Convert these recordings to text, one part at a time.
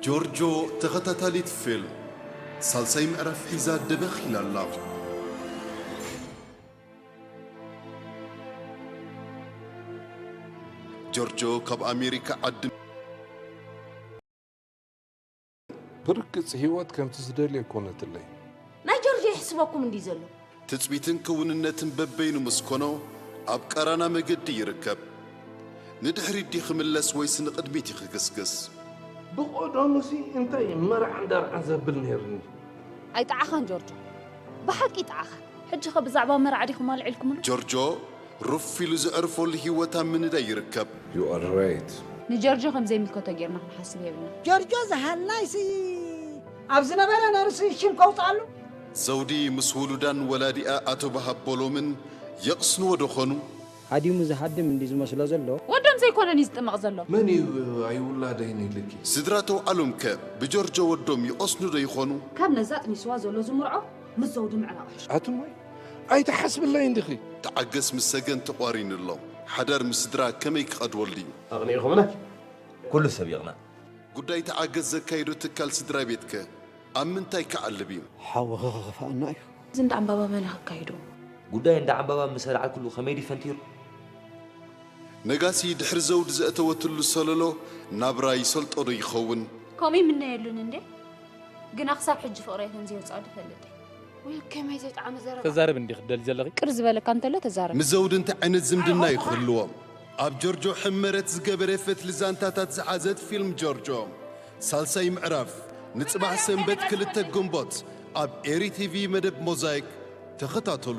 ጆርጆ ተኸታታሊት ፊልም ሳልሳይ ምዕራፍ ሒዛ ደበኽ ኢላ ኣላ። ጆርጆ ካብ ኣሜሪካ ዓዲ። ብርግጽ ህይወት ከምቲ ዝደልዮ ኣይኮነትለይ። ናይ ጆርጆ ይሕስበኩም እንዲ ዘሎ። ትጽቢትን ክውንነትን በበይኑ ምስ ኮኖ ኣብ ቀራና መገዲ ይርከብ። ንድሕሪት ድዩ ክምለስ ወይስ ንቕድሚት እዩ ክግስግስ? ብቐደሙሲ እንታይ መርዓን ደርዓን ዘብል ነይርኒ። ኣይጠዓኻን ጆርጆ፣ ብሓቂ ይጠዓኻ። ሕጂ ኸ ብዛዕባ መርዓ ዲኹም ኣልዒልኩምሉ? ጆርጆ ሩፍ ኢሉ ዘዕርፈሉ ህይወት ኣብ ምንዳይ ይርከብ። You are right. ንጀርጆ ከም ዘይምልከቶ ጌርና ክንሓስብ የብልና። ጀርጆ ዝሃልናይሲ ኣብ ዝነበረ ነርሲ ሽም ከውፅኣሉ ዘውዲ ምስ ውሉዳን ወላዲኣ ኣቶ በሃቦሎምን የቕስንዎ ዶ ኾኑ? ሃዲሙ ዝሃድም እንዲ ዝመስሎ ዘሎ። ወዶም ዘይኮነን እዩ ዝጥመቕ ዘሎ። መን እዩ ኣይውላደይን ኢልኪ? ስድራ ተውዓሎምከ ብጆርጆ ወዶም ይቐስኑ ዶ ይኾኑ? ካብ ነዛ ጥኒስዋ ዘሎ ዝምርዖ ምስ ዘውዲ ምዕራቕ ሕሹ። ኣቱማይ ኣይትሓስብለይ እንዲኺ። ተዓገስ ምስ ሰገን ተቋሪኑ ኣሎ። ሓዳር ምስ ስድራ ከመይ ክቐድወሉ እዩ? ኣቕኒዕኹምና ኩሉ ሰብ ይቕናእ። ጉዳይ ተዓገስ ዘካይዶ ትካል ስድራ ቤትከ ኣብ ምንታይ ክዓልብ እዩ? ሓውኺ ክኸፍኣና እዩ። እዚ እንዳ ዕምባባ መን ከካይዶ? ጉዳይ እንዳ ዕምባባ ምስ ኣልዓልኩሉ ከመይ ድዩ ፈንቲሩ? ነጋሲ ድሕሪ ዘውዲ ዘእተወትሉ ሰለሎ ናብራ ይሰልጦ ዶ ይኸውን? ከምኡ ይምነየሉን እንዴ? ግና ክሳብ ሕጂ ፍቕረይ ከም ዘይወፅኣ ድፈልጥ እየ። ወይ ከመይ ዘይጠዓመ ዘረባ። ተዛረብ እንዲኺ ትደሊ ዘለኺ? ቅር ዝበለካ እንተሎ ተዛረብ። ምስ ዘውዲ እንታይ ዓይነት ዝምድና እዩ ክህልዎ? ኣብ ጆርጆ ሕመረት ዝገበረ ፈትሊ ዛንታታት ዝሓዘት ፊልም ጆርጆ ሳልሳይ ምዕራፍ ንጽባሕ ሰንበት ክልተ ግንቦት ኣብ ኤሪ ቲቪ መደብ ሞዛይክ ተኸታተሉ።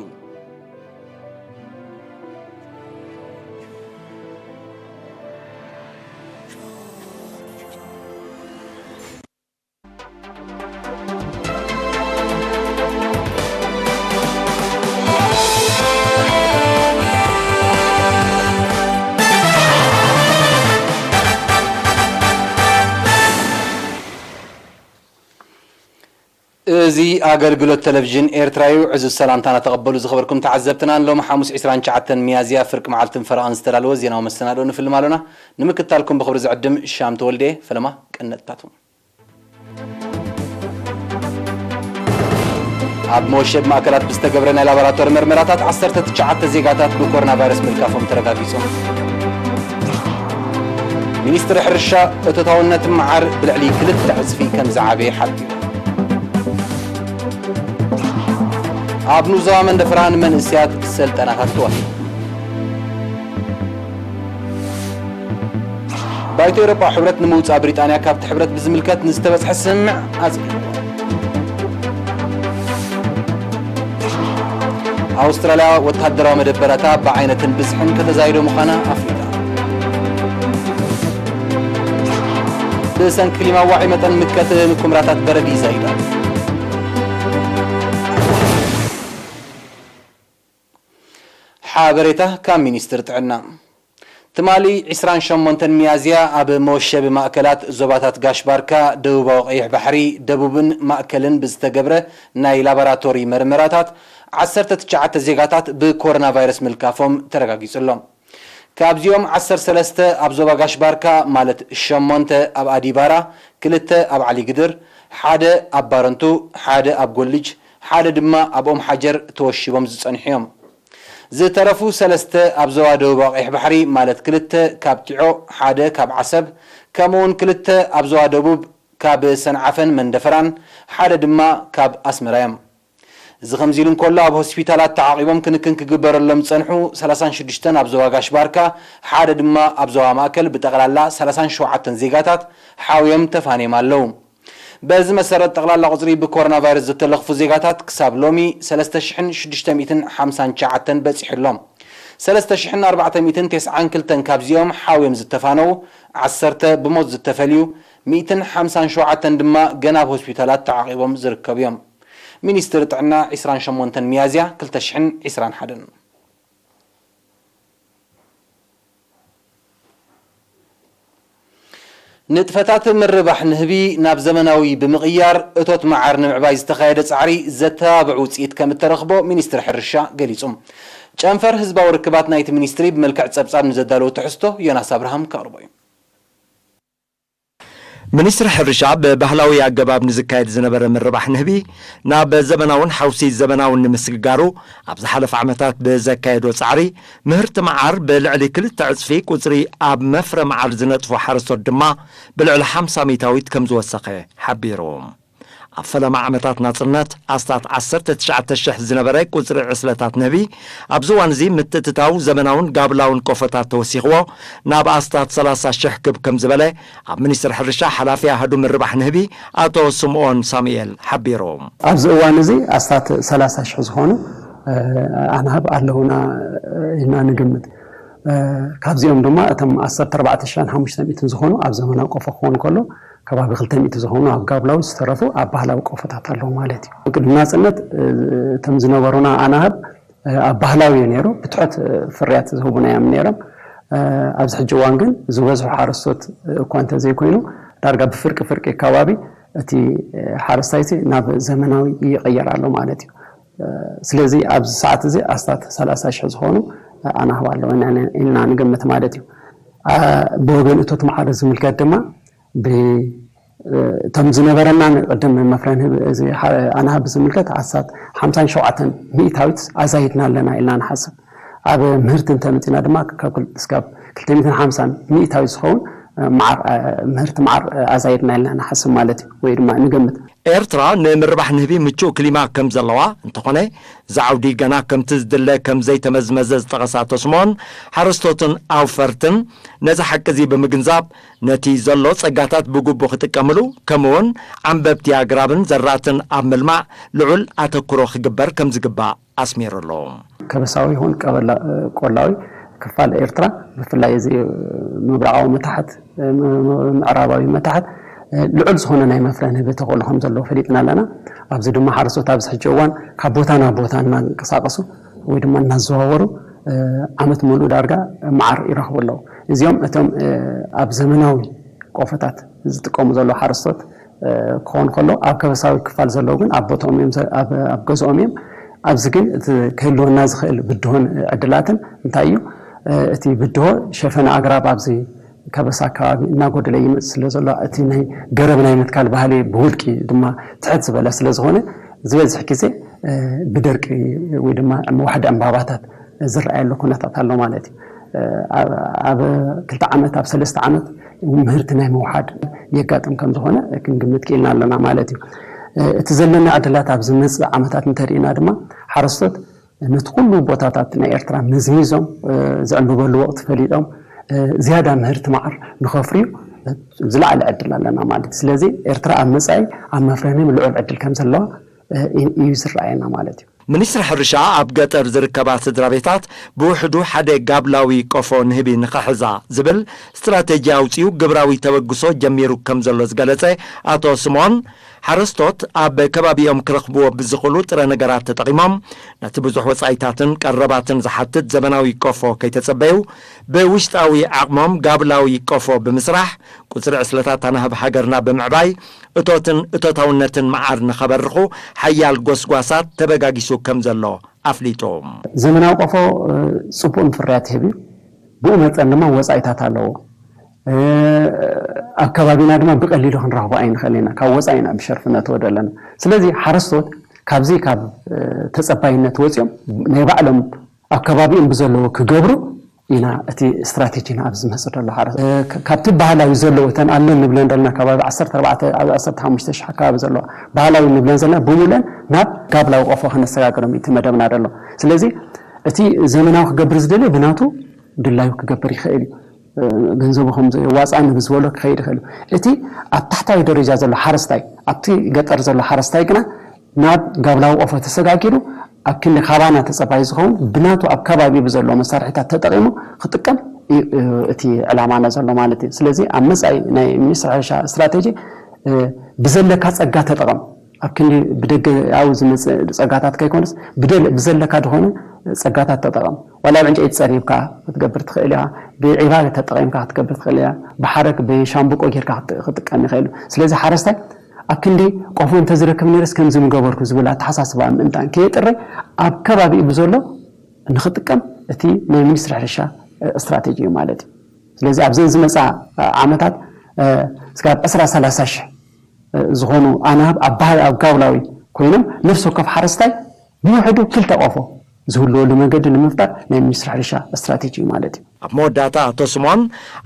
እዚ ኣገልግሎት ቴሌቪዥን ኤርትራ እዩ። ዕዙዝ ሰላምታና ተቐበሉ ዝኸበርኩም ተዓዘብትና። ንሎሚ ሓሙስ ዕስራን ትሽዓተን ሚያዝያ ፍርቂ መዓልትን ፈረቓን ዝተዳለወ ዜናዊ መሰናድኦ ንፍልም ኣሎና። ንምክትታልኩም ብኽብሪ ዝዕድም ሻም ተወልደ። ፈለማ ቀነጥታቱ። ኣብ መወሸቢ ማእከላት ብዝተገብረ ናይ ላቦራቶሪ መርመራታት ዓሰርተ ትሽዓተ ዜጋታት ብኮሮና ቫይረስ ምልካፎም ተረጋጊጹ። ሚኒስትሪ ሕርሻ እቶታውነት መዓር ብልዕሊ ክልተ ዕጽፊ ከም ዝዓበየ ሓቢሩ። ኣብ ኑዞባ መንደፈራ ንመንእሰያት ሰልጠናታት ተዋሂቡ። ባይቶ ኤውሮጳ ሕብረት ንምውጻእ ብሪጣንያ ካብቲ ሕብረት ብዝምልከት ንዝተበጽሐ ስምምዕ ኣጽዲቑ። ኣውስትራልያ ወተሃደራዊ መደበራታ ብዓይነትን ብዝሕን ከተዛይዶ ምዃና ኣፍሊጣ። ብሰንኪ ክሊማ ዋዒ መጠን ምከት ኩምራታት በረድ ይዛይዳ። ሓበሬታ ካብ ሚኒስትሪ ጥዕና። ትማሊ ዕስራን ሸሞንተን ሚያዝያ ኣብ መወሸቢ ማእከላት ዞባታት ጋሽ ባርካ፣ ደቡባዊ ቀይሕ ባሕሪ፣ ደቡብን ማእከልን ብዝተገብረ ናይ ላቦራቶሪ መርመራታት ዓሰርተ ትሽዓተ ዜጋታት ብኮሮና ቫይረስ ምልካፎም ተረጋጊጹ ኣሎ። ካብዚኦም ዓሰርተ ሰለስተ ኣብ ዞባ ጋሽ ባርካ፣ ማለት ሸሞንተ ኣብ ኣዲባራ፣ ክልተ ኣብ ዓሊግድር፣ ሓደ ኣብ ባረንቱ፣ ሓደ ኣብ ጎልጅ፣ ሓደ ድማ ኣብ ኦም ሓጀር ተወሺቦም ዝጸንሑ እዮም። ዝተረፉ ሰለስተ ኣብ ዞባ ደቡባዊ ቀይሕ ባሕሪ፣ ማለት ክልተ ካብ ጢዖ፣ ሓደ ካብ ዓሰብ፣ ከምኡውን ክልተ ኣብ ዞባ ደቡብ ካብ ሰንዓፈን መንደፈራን፣ ሓደ ድማ ካብ ኣስመራ እዮም። እዚ ከምዚ ኢሉ እንከሎ፣ ኣብ ሆስፒታላት ተዓቒቦም ክንክን ክግበረሎም ዝጸንሑ ሰላሳን ሽዱሽተን ኣብ ዞባ ጋሽ ባርካ፣ ሓደ ድማ ኣብ ዞባ ማእከል፣ ብጠቕላላ ሰላሳን ሸውዓተን ዜጋታት ሓውዮም ተፋንዮም ኣለዉ። በዚ መሰረት፣ ጠቕላላ ቁጽሪ ብኮሮና ቫይረስ ዝተለኽፉ ዜጋታት ክሳብ ሎሚ ሰለስተ ሽሕን ሽዱሽተ ሚእትን ሓምሳን ትሽዓተን በጺሑ ኣሎ። ሰለስተ ሽሕን ኣርባዕተ ሚእትን ተስዓን ክልተን ካብዚኦም ሓውዮም ዝተፋነዉ፣ ዓሰርተ ብሞት ዝተፈልዩ፣ ሚእትን ሓምሳን ሸውዓተን ድማ ገና ኣብ ሆስፒታላት ተዓቒቦም ዝርከቡ እዮም። ሚኒስትሪ ጥዕና ዕስራን ሸሞንተን ሚያዝያ ክልተ ሽሕን ዕስራን ሓደን። ንጥፈታት ምርባሕ ንህቢ ናብ ዘመናዊ ብምቕያር እቶት መዓር ንምዕባይ ዝተኻየደ ጻዕሪ ዘተባብዕ ውጽኢት ከም እተረኽቦ ሚኒስትሪ ሕርሻ ገሊጹ። ጨንፈር ህዝባዊ ርክባት ናይቲ ሚኒስትሪ ብመልክዕ ጸብጻብ ንዘዳለወ ትሕዝቶ ዮናስ ኣብርሃም ከቕርቦ እዩ። ሚኒስትሪ ሕርሻ ብባህላዊ ኣገባብ ንዝካየድ ዝነበረ ምርባሕ ንህቢ ናብ ዘበናውን ሓውሲ ዘበናውን ንምስግጋሩ ኣብ ዝሓለፈ ዓመታት ብዘካየዶ ጻዕሪ ምህርቲ መዓር ብልዕሊ ክልተ ዕጽፊ ቁጽሪ ኣብ መፍረ መዓር ዝነጥፉ ሓረስቶት ድማ ብልዕሊ ሓምሳ ሚእታዊት ከም ዝወሰኸ ሓቢሩ። ኣብ ፈለማ ዓመታት ናጽነት ኣስታት ዓሰርተ ትሽዓተ ሽሕ ዝነበረ ቁጽሪ ዕስለታት ንህቢ ኣብዚ እዋን እዚ ምትእትታው ዘመናውን ጋብላውን ቆፎታት ተወሲኽዎ ናብ ኣስታት ሰላሳ ሽሕ ክብ ከም ዝበለ ኣብ ሚኒስትሪ ሕርሻ ሓላፊ ኣሃዱ ምርባሕ ንህቢ ኣቶ ስምኦን ሳሙኤል ሓቢሩ። ኣብዚ እዋን እዚ ኣስታት ሰላሳ ሽሕ ዝኾኑ ኣናህብ ኣለውና ኢልና ንግምት። ካብዚኦም ድማ እቶም ዓሰርተ ኣርባዕተ ሽሕን ሓሙሽተ ሚእትን ዝኾኑ ኣብ ዘመናዊ ቆፎ ክኾኑ ከሎ ከባቢ ክልተ ሚእቲ ዝኾኑ ኣብ ጋብላዊ ዝተረፉ ኣብ ባህላዊ ቆፎታት ኣለዉ ማለት እዩ። ቅድሚ ናጽነት እቶም ዝነበሩና ኣናህብ ኣብ ባህላዊ እዩ ነይሩ፣ ብትሑት ፍርያት ዝህቡና እዮም ነይሮም። ኣብዚ ሕጂ እዋን ግን ዝበዝሑ ሓረስቶት እኳ እንተዘይኮይኑ ዳርጋ ብፍርቂ ፍርቂ ከባቢ እቲ ሓረስታይ ናብ ዘመናዊ ይቕየር ኣሎ ማለት እዩ። ስለዚ ኣብዚ ሰዓት እዚ ኣስታት ሰላሳ ሽሕ ዝኾኑ ኣናህብ ኣለዉ ኢልና ንግምት ማለት እዩ። ብወገን እቶት መዓር ዝምልከት ድማ እቶም ዝነበረና ቅድም መፍረ ኣናህብ ዝምልከት ኣስታት ሓምሳን ሸውዓተን ሚእታዊት ኣዛይድና ኣለና ኢልና ንሓስብ። ኣብ ምህርቲ እንተመፂና ድማ ካብ ክልተ ሚእትን ሓምሳን ሚእታዊት ዝኸውን መዓር ምህርቲ መዓር ኣዛይድና ኢልና ንሓስብ ማለት እዩ ወይ ድማ ንገምት። ኤርትራ ንምርባሕ ንህቢ ምቹእ ክሊማ ከም ዘለዋ እንተኾነ እዚ ዓውዲ ገና ከምቲ ዝድለ ከም ዘይተመዝመዘ ዝጠቐሳ ኣቶ ስምኦን ሓረስቶትን ኣውፈርትን ነዚ ሓቂ እዚ ብምግንዛብ ነቲ ዘሎ ጸጋታት ብግቡእ ክጥቀምሉ ከምኡውን ዓንበብቲ ኣግራብን ዘራእትን ኣብ ምልማዕ ልዑል ኣተኩሮ ክግበር ከም ዝግባእ ኣስሚሩሉ። ከበሳዊ ይኹን ቆላዊ ክፋል ኤርትራ ብፍላይ እዚ ምብራቓዊ መታሕት ምዕራባዊ መታሕት ልዑል ዝኾነ ናይ መፍረ ንህቢ ተኽእሎ ከም ዘለዎ ፈሊጥና ኣለና። ኣብዚ ድማ ሓረስቶት ኣብዚ ሕጂ እዋን ካብ ቦታ ናብ ቦታ እናንቀሳቐሱ ወይ ድማ እናዘዋወሩ ዓመት ሙሉእ ዳርጋ መዓር ይረኽቡ ኣለዉ። እዚኦም እቶም ኣብ ዘመናዊ ቆፎታት ዝጥቀሙ ዘለዉ ሓረስቶት ክኾኑ ከሎ ኣብ ከበሳዊ ክፋል ዘለዉ ግን ኣብ ቦታኦም እዮም ኣብ ገዝኦም እዮም። ኣብዚ ግን እቲ ክህልወና ዝኽእል ብድሆን ዕድላትን እንታይ እዩ? እቲ ብድሆ ሸፈነ ኣግራብ ኣብዚ ከበሳ ኣከባቢ እናጎደለ ይመጽእ ስለ ዘሎ እቲ ናይ ገረብ ናይ ምትካል ባህሊ ብውልቂ ድማ ትሕት ዝበለ ስለ ዝኾነ ዝበዝሕ ግዜ ብደርቂ ወይ ድማ ምውሓድ ዕምባባታት ዝረኣየሉ ኩነታት ኣሎ ማለት እዩ። ኣብ ክልተ ዓመት ኣብ ሰለስተ ዓመት ምህርቲ ናይ ምውሓድ የጋጥም ከም ዝኾነ ክንግምት ክኢልና ኣለና ማለት እዩ። እቲ ዘለና ዕድላት ኣብ ዝመፅእ ዓመታት እንተሪእና ድማ ሓረስቶት ነቲ ኩሉ ቦታታት ናይ ኤርትራ መዝሚዞም ዝዕንብበሉ ወቕቲ ፈሊጦም ዝያዳ ምህርቲ መዓር ንኸፍርዩ ዝለዓለ ዕድል ኣለና ማለት እዩ። ስለዚ ኤርትራ ኣብ መፃኢ ኣብ መፍረኒ ልዑል ዕድል ከም ዘለዋ እዩ ዝረኣየና ማለት እዩ። ሚኒስትሪ ሕርሻ ኣብ ገጠር ዝርከባ ስድራ ቤታት ብውሕዱ ሓደ ጋብላዊ ቆፎ ንህቢ ንኽሕዛ ዝብል ስትራቴጂ ኣውፂኡ ግብራዊ ተበግሶ ጀሚሩ ከም ዘሎ ዝገለፀ ኣቶ ስምኦን ሓረስቶት ኣብ ከባቢኦም ክረኽብዎ ብዝኽእሉ ጥረ ነገራት ተጠቒሞም ነቲ ብዙሕ ወጻኢታትን ቀረባትን ዝሓትት ዘበናዊ ቆፎ ከይተጸበዩ ብውሽጣዊ ዓቕሞም ጋብላዊ ቆፎ ብምስራሕ ቁጽሪ ዕስለታት ኣናህብ ሃገርና ብምዕባይ እቶትን እቶታውነትን መዓር ንኸበርኹ ሓያል ጎስጓሳት ተበጋጊሱ ከም ዘሎ ኣፍሊጡ። ዘመናዊ ቆፎ ጽቡቕ ፍርያት ይህብ እዩ። ብኡ መጠን ድማ ወጻኢታት ኣለዎ። ኣብ ከባቢና ድማ ብቐሊሉ ክንረኽቦ ኣይንኽእል ኢና። ካብ ወጻኢ ኢና ብሸርፊ ነትወዶ ኣለና። ስለዚ ሓረስቶት ካብዚ ካብ ተጸባይነት ወጺኦም ናይ ባዕሎም ኣብ ከባቢኦም ብዘለዎ ክገብሩ ኢና እቲ ስትራቴጂና ኣብዚ ዝመጽእ ዘሎ ሓረስቶት ካብቲ ባህላዊ ዘለዎ እተን ኣለን ንብለን ዘለና ከባቢ ዓሰርተ ኣርባዕተ ኣብ ዓሰርተ ሓሙሽተ ሽሕ ኣከባቢ ዘለዋ ባህላዊ ንብለን ዘለና ብምለን ናብ ጋብላዊ ቆፎ ክነሰጋግሮም እቲ መደብና ዘሎ። ስለዚ እቲ ዘመናዊ ክገብር ዝደልዮ ብናቱ ድላዩ ክገብር ይኽእል እዩ። ገንዘቡ ከም ዘዋፅኣኒ ብዝበሎ ክኸይድ ይኽእል እዩ። እቲ ኣብ ታሕታዊ ደረጃ ዘሎ ሓረስታይ ኣብቲ ገጠር ዘሎ ሓረስታይ ግና ናብ ጋብላዊ ቆፎ ተሰጋጊሩ ኣብ ክንዲ ካባና ተፀባይ ዝኸውን ብናቱ ኣብ ከባቢ ብዘለዎ መሳርሒታት ተጠቒሙ ክጥቀም እዩ እቲ ዕላማና ዘሎ ማለት እዩ። ስለዚ ኣብ መፃኢ ናይ ሚኒስትሪ ሕርሻ ስትራቴጂ ብዘለካ ፀጋ ተጠቐም ኣብ ክንዲ ብደገኣዊ ዝመፅእ ፀጋታት ከይኮነስ ብዘለካ ዝኾነ ፀጋታት ተጠቐም። ዋላ ኣብ ዕንጨይቲ ፀሪብካ ክትገብር ትኽእል ኢኻ። ብዒባሪ ተጠቒምካ ክትገብር ትኽእል ኢኻ። ብሓረግ ብሻምብቆ ጌርካ ክጥቀም ይኽእል እዩ። ስለዚ ሓረስታይ ኣብ ክንዲ ቆፎ እንተዝረክብ ነይረስ ከምዚ ምገበርኩ ዝብል ኣተሓሳስባ ምእንታን ከየጥረ ኣብ ከባቢኡ ብዘሎ ንኽጥቀም እቲ ናይ ሚኒስትሪ ሕርሻ ስትራቴጂ እዩ ማለት እዩ። ስለዚ ኣብዘን ዝመፃ ዓመታት እስካብ ዕስራ ሰላሳ ሽሕ ዝኾኑ ኣናህብ ኣብ ባህል ኣብ ጋብላዊ ኮይኖም ነፍሲ ወከፍ ሓረስታይ ብውሕዱ ክልተ ቆፎ ዝህልወሉ መገዲ ንምፍጣር ናይ ሚኒስትሪ ሕርሻ ስትራቴጂ እዩ ማለት እዩ። ኣብ መወዳእታ ኣቶ ስምኦን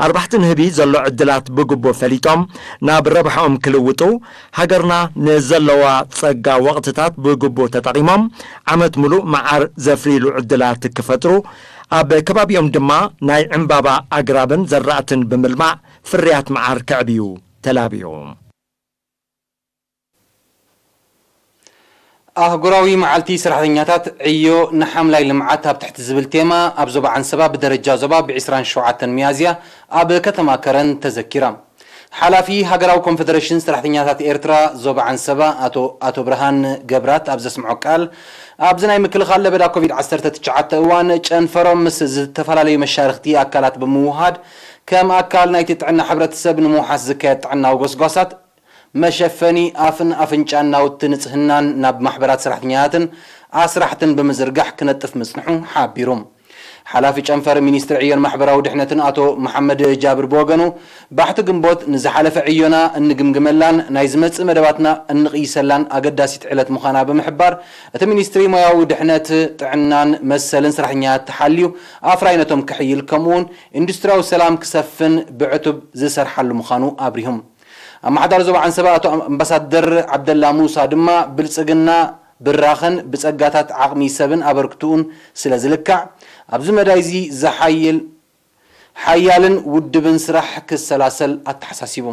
ኣርባሕቲ ንህቢ ዘሎ ዕድላት ብግቡእ ፈሊጦም ናብ ረብሓኦም ክልውጡ፣ ሃገርና ንዘለዋ ጸጋ ወቕትታት ብግቡእ ተጠቒሞም ዓመት ሙሉእ መዓር ዘፍርይሉ ዕድላት ክፈጥሩ፣ ኣብ ከባቢኦም ድማ ናይ ዕምባባ ኣግራብን ዘራእትን ብምልማዕ ፍርያት መዓር ከዕብዩ ተላብዩ። ኣህጉራዊ መዓልቲ ሰራሕተኛታት ዕዮ ንሓምላይ ልምዓት ኣብ ትሕቲ ዝብል ቴማ ኣብ ዞባ ዓንሰባ ብደረጃ ዞባ ብ ዕስራን ሸውዓተን ሚያዝያ ኣብ ከተማ ከረን ተዘኪራ። ሓላፊ ሃገራዊ ኮንፈደሬሽን ሰራሕተኛታት ኤርትራ ዞባ ዓንሰባ ኣቶ ኣቶ ብርሃን ገብራት ኣብ ዘስምዖ ቃል፣ ኣብዚ ናይ ምክልኻል ለበዳ ኮቪድ ዓሰርተ ትሽዓተ እዋን ጨንፈሮም ምስ ዝተፈላለዩ መሻርኽቲ ኣካላት ብምውሃድ ከም ኣካል ናይቲ ጥዕና ሕብረተሰብ ንምውሓስ ዝካየድ ጥዕናዊ ጎስጓሳት መሸፈኒ ኣፍን ኣፍንጫን ናውቲ ንጽህናን ናብ ማሕበራት ሰራሕተኛታትን ኣስራሕትን ብምዝርጋሕ ክነጥፍ ምጽንሑ ሓቢሩ። ሓላፊ ጨንፈር ሚኒስትሪ ዕዮን ማሕበራዊ ድሕነትን ኣቶ መሓመድ ጃብር ብወገኑ፣ ባሕቲ ግንቦት ንዝሓለፈ ዕዮና እንግምግመላን ናይ ዝመጽእ መደባትና እንቕይሰላን ኣገዳሲት ዕለት ምዃና ብምሕባር፣ እቲ ሚኒስትሪ ሞያዊ ድሕነት፣ ጥዕናን መሰልን ሰራሕተኛታት ተሓልዩ ኣፍራይነቶም ክሕይል ከምኡውን ኢንዱስትሪያዊ ሰላም ክሰፍን ብዕቱብ ዝሰርሓሉ ምዃኑ ኣብሪሁም። ኣመሓዳሪ ዞባ ዓንሰባ ኣቶ ኣምባሳደር ዓብደላ ሙሳ ድማ ብልጽግና ብራኸን ብጸጋታት ዓቕሚ ሰብን ኣበርክትኡን ስለ ዝልካዕ ኣብዚ መዳይ እዚ ዝሓይል ሓያልን ውድብን ስራሕ ክሰላሰል ኣተሓሳሲቡ።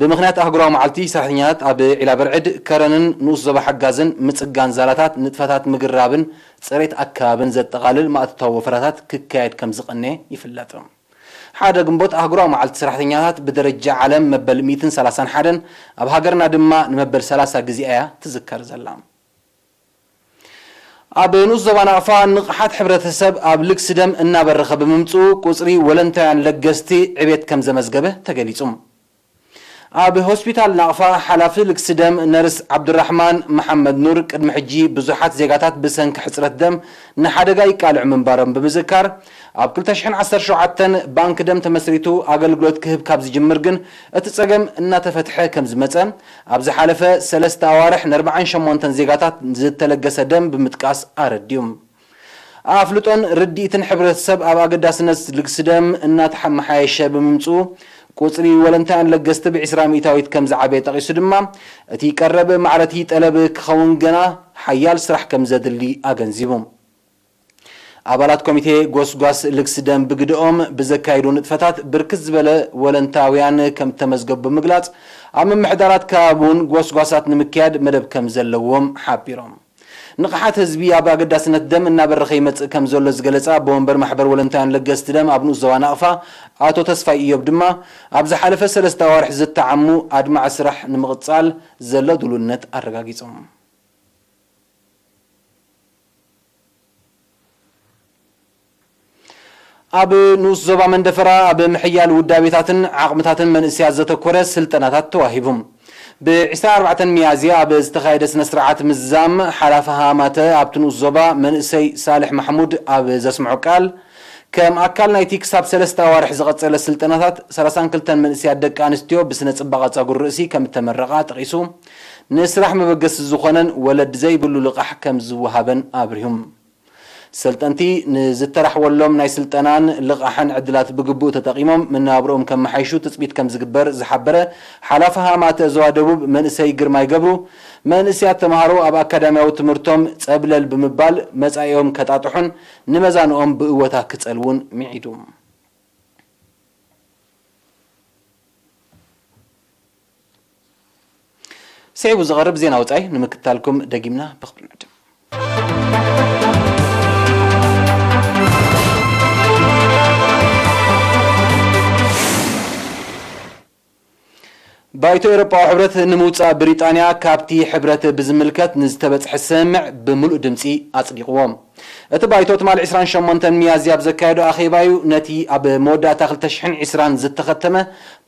ብምኽንያት ኣህጉራዊ መዓልቲ ሰራሕተኛታት ኣብ ዒላ በርዕድ፣ ከረንን ንኡስ ዞባ ሓጋዝን ምጽጋን ዛላታት ንጥፈታት ምግራብን ጽሬት ኣከባብን ዘጠቓልል ማእቶታዊ ወፈራታት ክካየድ ከም ዝቐነ ይፍለጥ። ሓደ ግንቦት ኣህጉራዊ መዓልቲ ሰራሕተኛታት ብደረጃ ዓለም መበል ሚእትን ሰላሳን ሓደን ኣብ ሃገርና ድማ ንመበል ሰላሳ ግዜ እያ ትዝከር ዘላ። ኣብ ንኡስ ዞባ ናቕፋ ንቕሓት ሕብረተሰብ ኣብ ልግሲ ደም እናበረኸ ብምምፅኡ ቁፅሪ ወለንታውያን ለገስቲ ዕቤት ከም ዘመዝገበ ተገሊፁ። ኣብ ሆስፒታል ናቕፋ ሓላፊ ልግሲ ደም ነርስ ዓብዱራሕማን መሓመድ ኑር ቅድሚ ሕጂ ብዙሓት ዜጋታት ብሰንኪ ሕፅረት ደም ንሓደጋ ይቃልዑ ምንባሮም ብምዝካር ኣብ ክልተ ሽሕን ዓሰርተ ሸውዓተን ባንክ ደም ተመስሪቱ ኣገልግሎት ክህብ ካብ ዝጅምር ግን እቲ ፀገም እናተፈትሐ ከም ዝመፀ ኣብ ዝሓለፈ ሰለስተ ኣዋርሕ ን ኣርባዓን ሸሞንተን ዜጋታት ዝተለገሰ ደም ብምጥቃስ ኣረድዩ። ኣፍልጦን ርድኢትን ሕብረተሰብ ኣብ ኣገዳስነት ልግሲ ደም እናተመሓየሸ ብምምፅኡ ቁፅሪ ወለንታውያን ለገስቲ ብ ዕስራ ሚእታዊት ከም ዝዓበየ ጠቒሱ ድማ እቲ ቀረብ ማዕረቲ ጠለብ ክኸውን ገና ሓያል ስራሕ ከም ዘድሊ ኣገንዚቡ። ኣባላት ኮሚቴ ጎስጓስ ልግሲ ደም ብግደኦም ብዘካየዱ ንጥፈታት ብርክት ዝበለ ወለንታውያን ከም ተመዝገቡ ብምግላፅ ኣብ ምምሕዳራት ከባቢ እውን ጎስጓሳት ንምክያድ መደብ ከም ዘለዎም ሓቢሮም። ንቕሓት ህዝቢ ኣብ ኣገዳስነት ደም እናበረኸ ይመፅእ ከም ዘሎ ዝገለፃ ኣቦ ወንበር ማሕበር ወለንታውያን ለገስቲ ደም ኣብ ንኡስ ዞባ ናቕፋ ኣቶ ተስፋይ እዮብ ድማ ኣብ ዝሓለፈ ሰለስተ ኣዋርሕ ዝተዓሙ ኣድማዒ ስራሕ ንምቕፃል ዘሎ ድሉነት ኣረጋጊፆም። ኣብ ንኡስ ዞባ መንደፈራ ኣብ ምሕያል ውዳቤታትን ዓቕምታትን መንእሰያት ዘተኮረ ስልጠናታት ተዋሂቡ። ብ ዕስራን ኣርባዕተን ሚያዝያ ኣብ ዝተኻየደ ስነ ስርዓት ምዝዛም ሓላፊ ሃማተ ኣብቲ ንኡስ ዞባ መንእሰይ ሳልሕ ማሕሙድ ኣብ ዘስምዖ ቃል፣ ከም ኣካል ናይቲ ክሳብ ሰለስተ ኣዋርሕ ዝቐጸለ ስልጠናታት ሰላሳን ክልተን መንእሰያት ደቂ ኣንስትዮ ብስነ ጽባቐ ጸጉሪ ርእሲ ከም እተመረቓ ጠቒሱ፣ ንስራሕ መበገሲ ዝኾነን ወለዲ ዘይብሉ ልቓሕ ከም ዝወሃበን ኣብሪሁም። ሰልጠንቲ ንዝተራሕወሎም ናይ ስልጠናን ልቓሕን ዕድላት ብግቡእ ተጠቒሞም መነባብሮኦም ከመሓይሹ ትጽቢት ከም ዝግበር ዝሓበረ ሓላፊ ሃማተ ዞባ ደቡብ መንእሰይ ግርማይ ገብሩ፣ መንእሰያት ተምሃሮ ኣብ ኣካዳሚያዊ ትምህርቶም ጸብለል ብምባል መጻኢኦም ከጣጥሑን ንመዛንኦም ብእወታ ክጸልዉን ምዒዱ። ስዒቡ ዝቐርብ ዜና ወጻኢ ንምክታልኩም ደጊምና ብኽብሪ ንዕድም። ባይቶ ኤውሮጳዊ ሕብረት ንምውጻእ ብሪጣንያ ካብቲ ሕብረት ብዝምልከት ንዝተበጽሐ ስምምዕ ብምሉእ ድምጺ ኣጽዲቕዎ። እቲ ባይቶ ትማሊ ዕስራን ሸሞንተን ሚያዝያ ኣብ ዘካየዶ ኣኼባ'ዩ ነቲ ኣብ መወዳእታ ክልተ ሽሕን ዕስራን ዝተኸተመ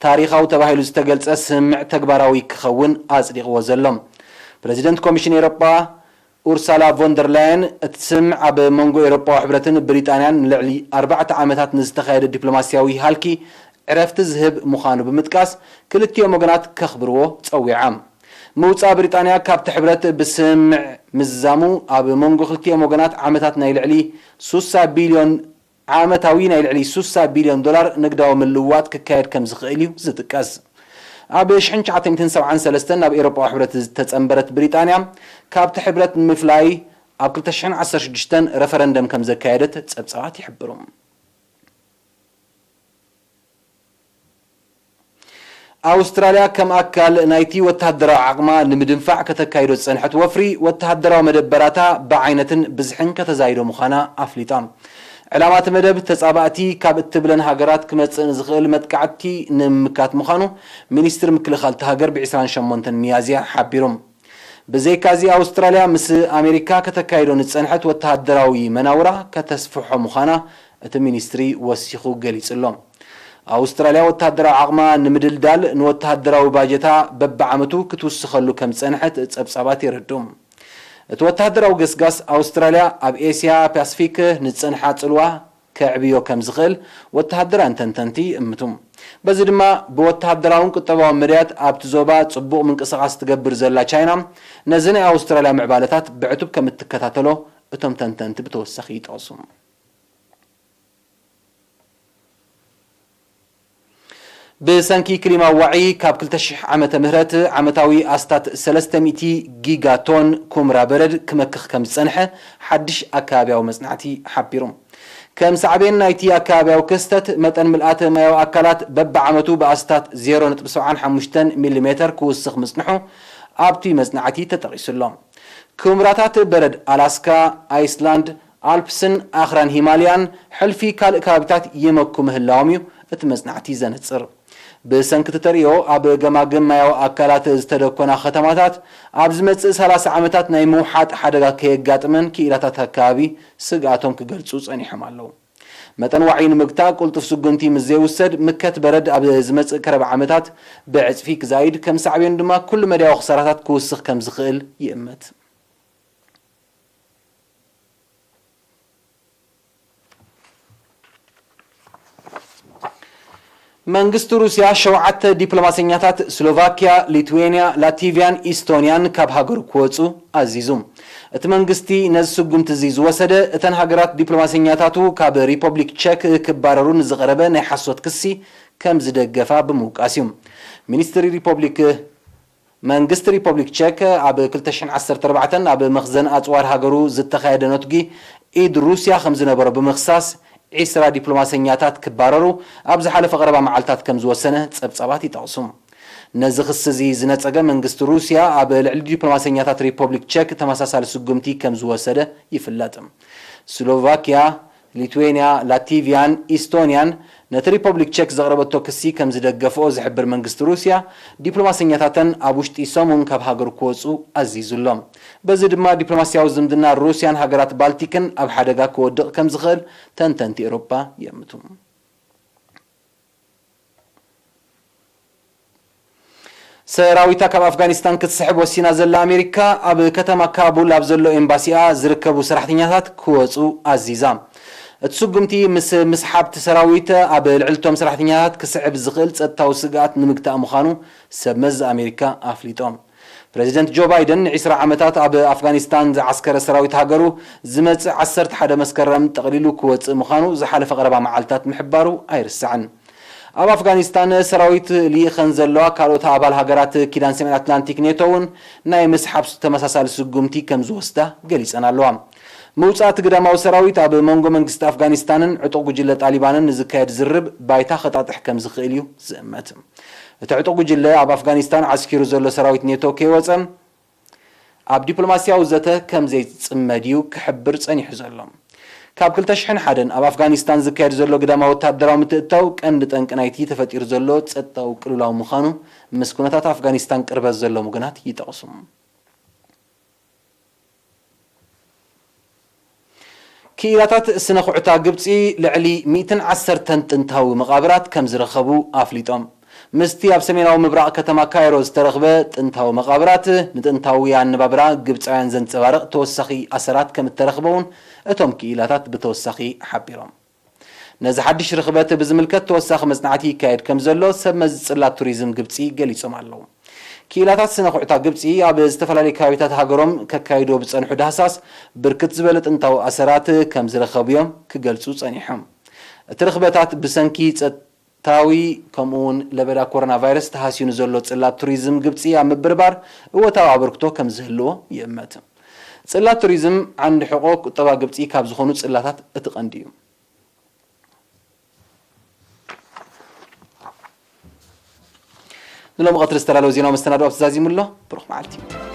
ታሪኻዊ ተባሂሉ ዝተገልጸ ስምምዕ ተግባራዊ ክኸውን ኣጽዲቕዎ ዘሎ። ፕረዚደንት ኮሚሽን ኤውሮጳ ኡርሳላ ቮን ደር ላየን፣ እቲ ስምምዕ ኣብ መንጎ ኤውሮጳዊ ሕብረትን ብሪጣንያን ንልዕሊ ኣርባዕተ ዓመታት ንዝተኻየደ ዲፕሎማስያዊ ሃልኪ ዕረፍቲ ዝህብ ምዃኑ ብምጥቃስ፣ ክልቲኦም ወገናት ከኽብርዎ ጸዊዓ። ምውጻእ ብሪጣንያ ካብቲ ሕብረት ብስምምዕ ምዝዛሙ፣ ኣብ መንጎ ክልቲኦም ወገናት ዓመታት ናይ ልዕሊ ሱሳ ቢልዮን ዓመታዊ ናይ ልዕሊ ሱሳ ቢልዮን ዶላር ንግዳዊ ምልውዋጥ ክካየድ ከም ዝኽእል እዩ ዝጥቀስ። ኣብ ሽሕን ትሽዓተ ሚእትን ሰብዓን ሰለስተን ናብ ኤውሮጳዊ ሕብረት ዝተጸንበረት ብሪጣንያ፣ ካብቲ ሕብረት ንምፍላይ ኣብ ክልተ ሽሕን ዓሰርተ ሽዱሽተን ረፈረንደም ከም ዘካየደት ጸብጻባት ይሕብሩ። ኣውስትራልያ ከም ኣካል ናይቲ ወተሃደራዊ ዓቕማ ንምድንፋዕ ከተካይዶ ዝጸንሐት ወፍሪ፣ ወተሃደራዊ መደበራታ ብዓይነትን ብዝሕን ከተዛይዶ ምዃና ኣፍሊጣ። ዕላማ እቲ መደብ፣ ተጻባእቲ ካብ እትብለን ሃገራት ክመጽእ ንዝኽእል መጥቃዕቲ ንምምካት ምዃኑ፣ ሚኒስትሪ ምክልኻል እታ ሃገር ብ ዕስራን ሸሞንተን ሚያዝያ ሓቢሩ። ብዘይካዚ፣ ኣውስትራልያ ምስ ኣሜሪካ ከተካይዶ ንዝጸንሐት ወተሃደራዊ መናውራ ከተስፍሖ ምዃና እቲ ሚኒስትሪ ወሲኹ ገሊጹ ኣሎ። ኣውስትራልያ ወተሃደራዊ ዓቕማ ንምድልዳል፣ ንወተሃደራዊ ባጀታ በብዓመቱ ክትውስኸሉ ከም ዝጸንሐት ጸብጻባት የረድኡ። እቲ ወተሃደራዊ ገስጋስ፣ ኣውስትራልያ ኣብ ኤስያ ፓሲፊክ ንዝጸንሓ ጽልዋ ከዕብዮ ከም ዝኽእል ወተሃደራውያን ተንተንቲ ይእምቱ። በዚ ድማ፣ ብወተሃደራውን ቁጠባውን መዳያት ኣብቲ ዞባ ጽቡቕ ምንቅስቓስ ትገብር ዘላ ቻይና፣ ነዚ ናይ ኣውስትራልያ ምዕባለታት ብዕቱብ ከም እትከታተሎ እቶም ተንተንቲ ብተወሳኺ ይጠቕሱ። ብሰንኪ ክሊማዊ ዋዒ፣ ካብ ክልተ ሽሕ ዓመተ ምህረት ዓመታዊ ኣስታት ሰለስተ ሚእቲ ጊጋ ቶን ኩምራ በረድ ክመክኽ ከም ዝጸንሐ ሓድሽ ኣከባብያዊ መጽናዕቲ ሓቢሩ። ከም ሳዕቤን ናይቲ ኣከባብያዊ ክስተት፣ መጠን ምልኣት ማያዊ ኣካላት በብዓመቱ ብኣስታት ዜሮ ነጥቢ ሰብዓን ሓሙሽተን ሚሊሜተር ክውስኽ ምጽንሑ ኣብቲ መጽናዕቲ ተጠቒሱ ኣሎ። ኩምራታት በረድ ኣላስካ፣ ኣይስላንድ፣ ኣልፕስን ኣኽራን ሂማልያን፣ ሕልፊ ካልእ ከባቢታት ይመኩ ምህላዎም እዩ እቲ መጽናዕቲ ዘነጽር። ብሰንኪ እቲ ተርእዮ፣ ኣብ ገማግም ማያዊ ኣካላት ዝተደኮና ከተማታት፣ ኣብ ዝመጽእ ሰላሳ ዓመታት ናይ ምውሓጥ ሓደጋ ከየጋጥመን ክኢላታት ኣከባቢ ስግኣቶም ክገልጹ ጸኒሖም ኣለዉ። መጠን ዋዒ ንምግታእ ቅልጡፍ ስጉምቲ ምስ ዘይውሰድ፣ ምከት በረድ ኣብ ዝመጽእ ከረባ ዓመታት ብዕጽፊ ክዛይድ፣ ከም ሳዕቤኑ ድማ ኩሉ መዳያዊ ክሳራታት ክውስኽ ከም ዝኽእል ይእመት። መንግስቲ ሩስያ ሸውዓተ ዲፕሎማሰኛታት ስሎቫክያ፣ ሊትዌንያ፣ ላቲቭያን ኢስቶንያን ካብ ሃገሩ ክወጹ ኣዚዙ። እቲ መንግስቲ ነዚ ስጉምቲ እዚ ዝወሰደ፣ እተን ሃገራት ዲፕሎማሰኛታቱ ካብ ሪፐብሊክ ቸክ ክባረሩ ንዝቐረበ ናይ ሓሶት ክሲ ከም ዝደገፋ ብምውቃስ እዩ። ሚኒስትሪ ሪፐብሊክ መንግስቲ ሪፐብሊክ ቸክ ኣብ ክልተ ሽሕን ዓሰርተ ኣርባዕተን ኣብ መኽዘን ኣጽዋር ሃገሩ ዝተኻየደ ነትጒ ኢድ ሩስያ ከም ዝነበሮ ብምኽሳስ፣ ዒስራ ዲፕሎማሰኛታት ክባረሩ ኣብ ዝሓለፈ ቀረባ መዓልታት ከም ዝወሰነ ጸብጻባት ይጠቕሱ። ነዚ ክሲ እዚ ዝነጸገ መንግስቲ ሩስያ ኣብ ልዕሊ ዲፕሎማሰኛታት ሪፐብሊክ ቸክ ተመሳሳሊ ስጉምቲ ከም ዝወሰደ ይፍለጥ። ስሎቫክያ፣ ሊትዌንያ፣ ላቲቭያን ኢስቶንያን ነቲ ሪፐብሊክ ቸክ ዘቕረበቶ ክሲ ከም ዝደገፍኦ ዝሕብር መንግስቲ ሩስያ፣ ዲፕሎማሰኛታተን ኣብ ውሽጢ ሰሙን ካብ ሃገር ክወጹ ኣዚዙ ኣሎ። በዚ ድማ ዲፕሎማስያዊ ዝምድና ሩስያን ሃገራት ባልቲክን ኣብ ሓደጋ ክወድቕ ከም ዝኽእል ተንተንቲ ኤውሮጳ ይእምቱ። ሰራዊታ ካብ ኣፍጋኒስታን ክትስሕብ ወሲና ዘላ ኣሜሪካ፣ ኣብ ከተማ ካቡል ኣብ ዘሎ ኤምባሲኣ ዝርከቡ ሰራሕተኛታት ክወጹ ኣዚዛ። እቲ ስጉምቲ ምስ ምስሓብቲ ሰራዊት ኣብ ልዕልቶም ሰራሕተኛታት ክስዕብ ዝኽእል ጸጥታዊ ስግኣት ንምግታእ ምዃኑ ሰብ መዚ ኣሜሪካ ኣፍሊጦም። ፕረዚደንት ጆ ባይደን ንዒስራ ዓመታት ኣብ ኣፍጋኒስታን ዝዓስከረ ሰራዊት ሃገሩ ዝመጽእ ዓሰርተ ሓደ መስከረም ጠቕሊሉ ክወጽእ ምዃኑ ዝሓለፈ ቀረባ መዓልታት ምሕባሩ ኣይርሳዕን። ኣብ ኣፍጋኒስታን ሰራዊት ልኢኸን ዘለዋ ካልኦት ኣባል ሃገራት ኪዳን ሰሜን ኣትላንቲክ ኔቶ እውን ናይ ምስሓብ ተመሳሳሊ ስጉምቲ ከም ዝወስዳ ገሊጸን ኣለዋ። ምውጻእ እቲ ግዳማዊ ሰራዊት ኣብ መንጎ መንግስቲ ኣፍጋኒስታንን ዕጡቕ ጉጅለ ጣሊባንን ንዝካየድ ዝርብ ባይታ ከጣጥሕ ከም ዝኽእል እዩ ዝእመት። እቲ ዕጡቕ ጉጅለ ኣብ ኣፍጋኒስታን ዓስኪሩ ዘሎ ሰራዊት ኔቶ ከይወጸ ኣብ ዲፕሎማስያዊ ዘተ ከም ዘይጽመድ እዩ ክሕብር ጸኒሑ ዘሎ። ካብ ክልተ ሽሕን ሓደን ኣብ ኣፍጋኒስታን ዝካየድ ዘሎ ግዳማዊ ወተሃደራዊ ምትእትታው ቀንዲ ጠንቂ ናይቲ ተፈጢሩ ዘሎ ጸጥታዊ ቅልውላው ምዃኑ ምስ ኩነታት ኣፍጋኒስታን ቅርበት ዘለዎም ወገናት ይጠቕሱ። ክኢላታት ስነ ኩዕታ ግብጺ ልዕሊ ሚእትን ዓሰርተን ጥንታዊ መቓብራት ከም ዝረኸቡ ኣፍሊጦም። ምስቲ ኣብ ሰሜናዊ ምብራቕ ከተማ ካይሮ ዝተረኽበ ጥንታዊ መቓብራት፣ ንጥንታዊ ኣነባብራ ግብጻውያን ዘንጸባርቕ ተወሳኺ ኣሰራት ከም እተረኽበ እውን እቶም ክኢላታት ብተወሳኺ ሓቢሮም። ነዚ ሓድሽ ርኽበት ብዝምልከት ተወሳኺ መጽናዕቲ ይካየድ ከም ዘሎ ሰብ መዚ ጽላት ቱሪዝም ግብጺ ገሊጾም ኣለዉ። ክኢላታት ስነ ኩዕታ ግብጺ ኣብ ዝተፈላለዩ ከባቢታት ሃገሮም ከካይዶ ብጸንሑ ዳህሳስ ብርክት ዝበለ ጥንታዊ ኣሰራት ከም ዝረኸቡ እዮም ክገልጹ ጸኒሖም። እቲ ርኽበታት ብሰንኪ ጸጥታዊ ከምኡ እውን ለበዳ ኮሮና ቫይረስ ተሃስዩን ዘሎ ጽላት ቱሪዝም ግብጺ ኣብ ምብርባር እወታዊ ኣበርክቶ ከም ዝህልዎ ይእመት። ጽላት ቱሪዝም ዓንዲ ሕቆ ቁጠባ ግብጺ ካብ ዝኾኑ ጽላታት እቲ ቀንዲ እዩ። ንሎም ቀትሪ ዝተዳለወ ዜናዊ መስተናዶ ኣብ ተዛዚሙ ኣሎ። ብሩኽ መዓልቲ።